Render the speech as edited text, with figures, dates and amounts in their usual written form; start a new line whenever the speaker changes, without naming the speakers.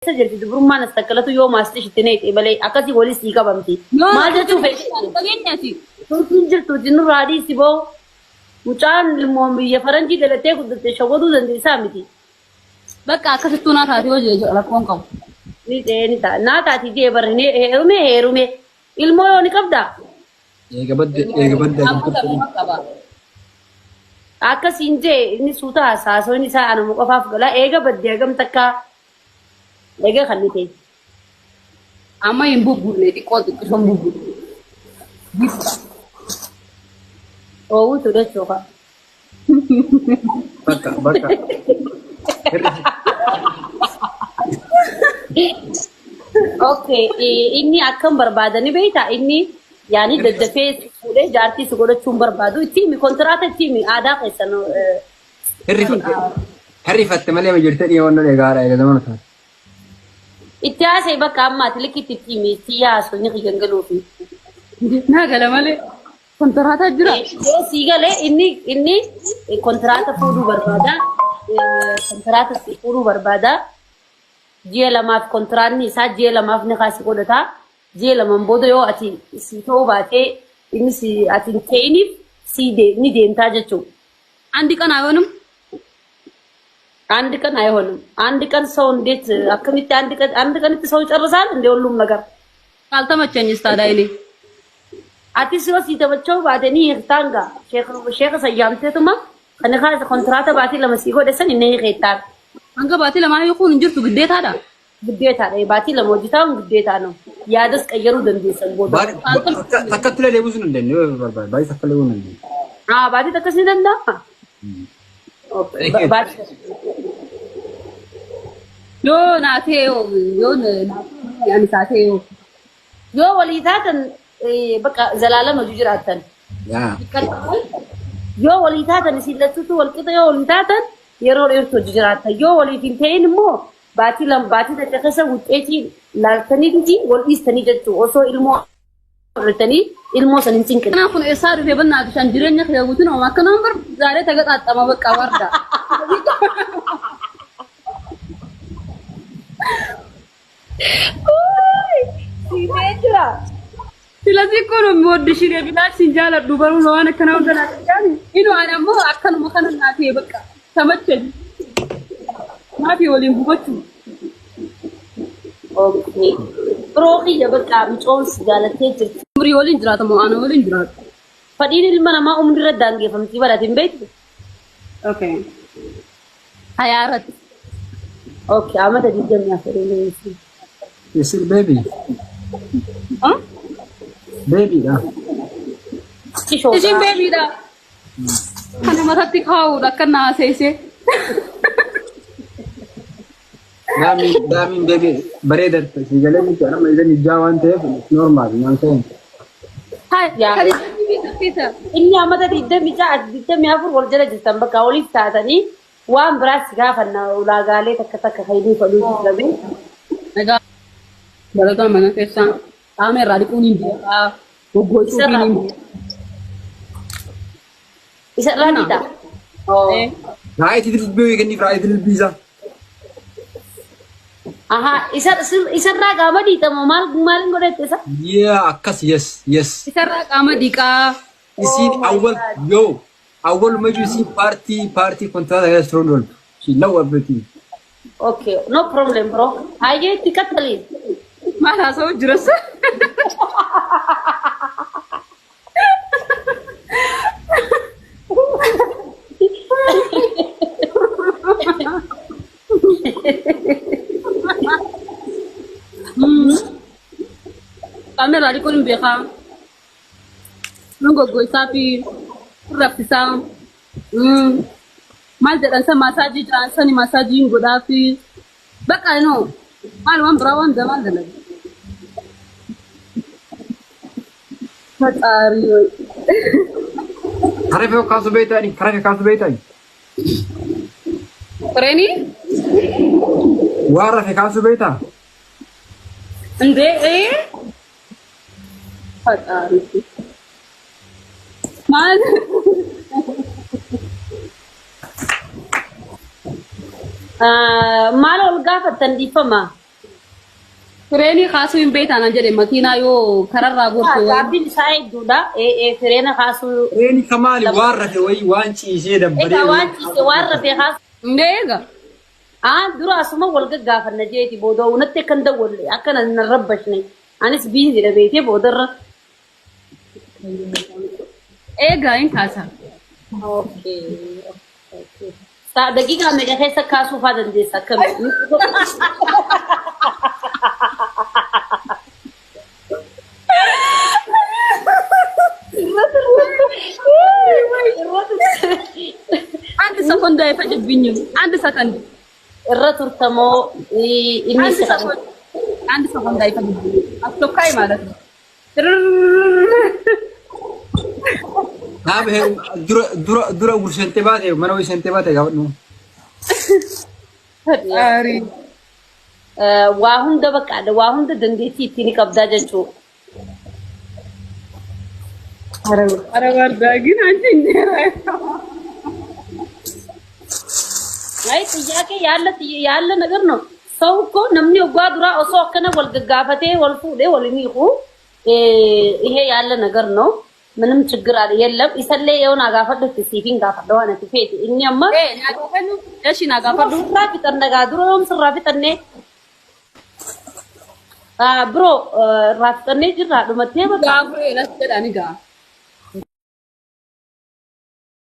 Keessa jirti dubrummaan as takkalatu yoo maastish itti neeqe malee akkasii walis sii qabamti.
Yoo
Maal jechuu feete?
Fageenyaati.
Turkiin jirtuuti nurraa dhiisi boo. Mucaan ilmoon biyya faranjii dhalattee guddatte shawwaduu dandeessaa miti.
Bakka akkasittuu naa taatee hojii jechuudha rakkoon qabu.
Ni ta'ee ni ta'a. Naa taati jee barri ni heerume heerume. Ilmoo yoo ni qabdaa?
Eega badde eega badde
Amma lama qaba.
Akkasiin jee inni suuta haasawni isaa anuma qofaaf gala. Eega badde hagam takka eega kan ni ta'e.
Amma hin bubbulle xiqqoo xiqqishoon bubbulle.
Oowwutu jechuudha.
Bakka bakka.
Okay, inni akkam barbaadani beektaa? Inni yaani daddafee si fuudhee jaartii si godhachuun barbaadu. Itti himi kontiraata itti himi aadaa keessan.
Hirrifatte hirrifatte malee majorite dhiyoon eegaadha eega zamana sana.
Itti haasa'e bakka ammaati likkitti itti himi itti yaasu inni kiyyan galuufi.
Naa gala malee. Kontiraataa jira.
Yoo sii galee inni kontiraata fuudhuu barbaada. Kontiraata si fuudhuu barbaada. Ji'a lamaaf kontiraanni isaa ji'a lamaaf ni kaasi godhata. Ji'a lamaan booda yoo ati si ta'uu baatee inni si ati hin ta'iniif si ni deemtaa jechuudha.
Andi qanaa yoonum.
አንድ ቀን አይሆንም። አንድ ቀን ሰው እንዴት አከሚት አንድ ቀን አንድ ቀን ሰው ይጨርሳል እንደ ሁሉም ነገር
ካልተመቸኝስ ታዲያ እኔ
Atis yoo sii taphachuu baate ni hiiktaan gaa. Sheeka sayyaamteetuma kan kaasa kontiraata baatii lama sii godhe san inni hiiktaan.
Hanga baatii lamaa hiikuun hin jirtu giddeetaadha.
Giddeetaadha. Baatii lama hojjetaan giddeetaa no. Yaadas qayyaruu dandeessan booda.
Takkatti illee deebisuu hin dandeenye yoo barbaade baay'ee takka illee hin dandeenye.
Haa baatii takkas ni danda'ama. Baatii
Yoo naa ta'e yoo naa ta'e ani isaa ta'e yoo.
Yoo walii taatan bakka zalaalama hojii jiraattan.
Yaa.
Yoo walii taatan isin lachuutu wal qixa yoo walii taatan yeroo dheertuu hojii jiraattan. Yoo waliif hin ta'in immoo baatii lama baatii takka keessa wuxxeetii laaltanii wal dhiistanii jechuudha. Osoo ilmoo godhatanii ilmoo san hin cinqine.
Kanaa kun eessaa dhufee bannaa bishaan jireenya kee guutuu nama akka nama bar zaaree tagaxaaxama bakka warda.
Siitee jira.
Silasi kun immoo shiree bilaa sin jaaladhu baruu waan akkanaa hunda naa qabu. Inu ani ammoo akkanuma kana naa ta'e bakka tamache. Maafi waliin gubachuu.
Okay. Biroo kiyya bakka micoon si jaalattee jirti.
Umrii waliin jiraata moo ana waliin jiraatu?
Fadhiin ilma namaa umrii irra daangeffamtii baratiin hin beektu.
Okay. Hayaa irratti.
Okay, amata 24.
Isin baby.
Huh?
Baby dha.
Ishiin beebiidha. Kana matatti kaa'uudha akka naa seesee.
Daamiin daamiin baby bareeda si galee miti amma idan ijaa waan ta'eef normal naan ta'e.
Hai,
Yaa.
kan isheen keessa.
Inni amata 26 24 wal jala jirtan bakka waliif taatanii waan biraas gaafanna ulaagaalee takka takka kan inni fadhuu jirame.
Nagaa barataa mana keessaa qaama irraa dhiquun hin beekaa. Goggoochuu hin beekaa.
Isa irraa ni ta'a.
Raayitii dilbii kenniif raayitii dilbii isaa.
Aha, isa isarraa qaama dhiitamu maal maaliin godhette isa?
Yeah, akkas yes yes.
Isarraa qaama dhiqaa.
Isiin awwal yoo awwal maju isiin paartii paartii kontiraataa keessa turuun ooltu. She know everything.
Okay, no problem bro. Hayyee itti qaxxali.
Maal haasa'u jiras? Qaama irraa dhiquun hin beekaa. Nun goggoisaa fi raffisaa. Maal jedhan san maasaajii jedhan sani maasaajii hin godhaa fi bakka no maal waan biraa waan maal dalagu. Faxaarii.
Karafee kaasuu beektaani karafee kaasuu beektaani.
Fireenii?
Waan rafe kaasuu beektaa?
Indee ee? Faxaarii. Maal?
Maal ol gaafattan dhiifama?
Fireenii kaasuu hin beektaa naan jedhe makiinaa yoo kararraa gorte wayii.
Gaaffiin isaa hedduudha. Fireena kaasuu.
Reeni kamaali waan rafe wayii waan ciisee dabbaree.
Egaa waan ciise waan rafe kaasuu.
Hundee eega.
Aa dura asuma wal gaggaafanna jeeti booda unatti akka hin dawwalle akka nan hin rabbashne anis biizi dha beekee boodarra.
Eegaa hin kaasa.
Okay. Saa daqiiqaa meeqa keessa kaasuu faa dandeessa akkami?
አንድ ሰኮንድ አይፈጅብኝም። አንድ ሰከንድ
Irra turtamoo inni
አንድ
si qaba.
ሰኮንድ አንድ ሰኮንድ አይፈጅብኝም። አስቸኳይ ማለት ነው።
Naaf dura dura dura gursantee baate mana ho'isantee baate gaafadhu.
ኧረ
Waa hunda bakka waa hunda dandeettii ittiin qabdaa jechuudha.
ኧረ ወርዳ ግን አንቺ እንዴራ
አይ ጥያቄ ያለ ያለ ነገር ነው። ሰው እኮ namni waggaa duraa osoo akkana wal gaggaafatee wal fuudhee wal hiiku ይሄ ያለ ነገር ነው። ምንም ችግር አለ የለም። isallee yoo na gaafadhutti siifin gaafadha waan ati feete inni amma
እሺ na gaafadhu
sirraa fixanna gaa dura yoom sirraa fixannee biroo irraa fixannee jirra dhumattee bakka
gaafure nas jedhani gaa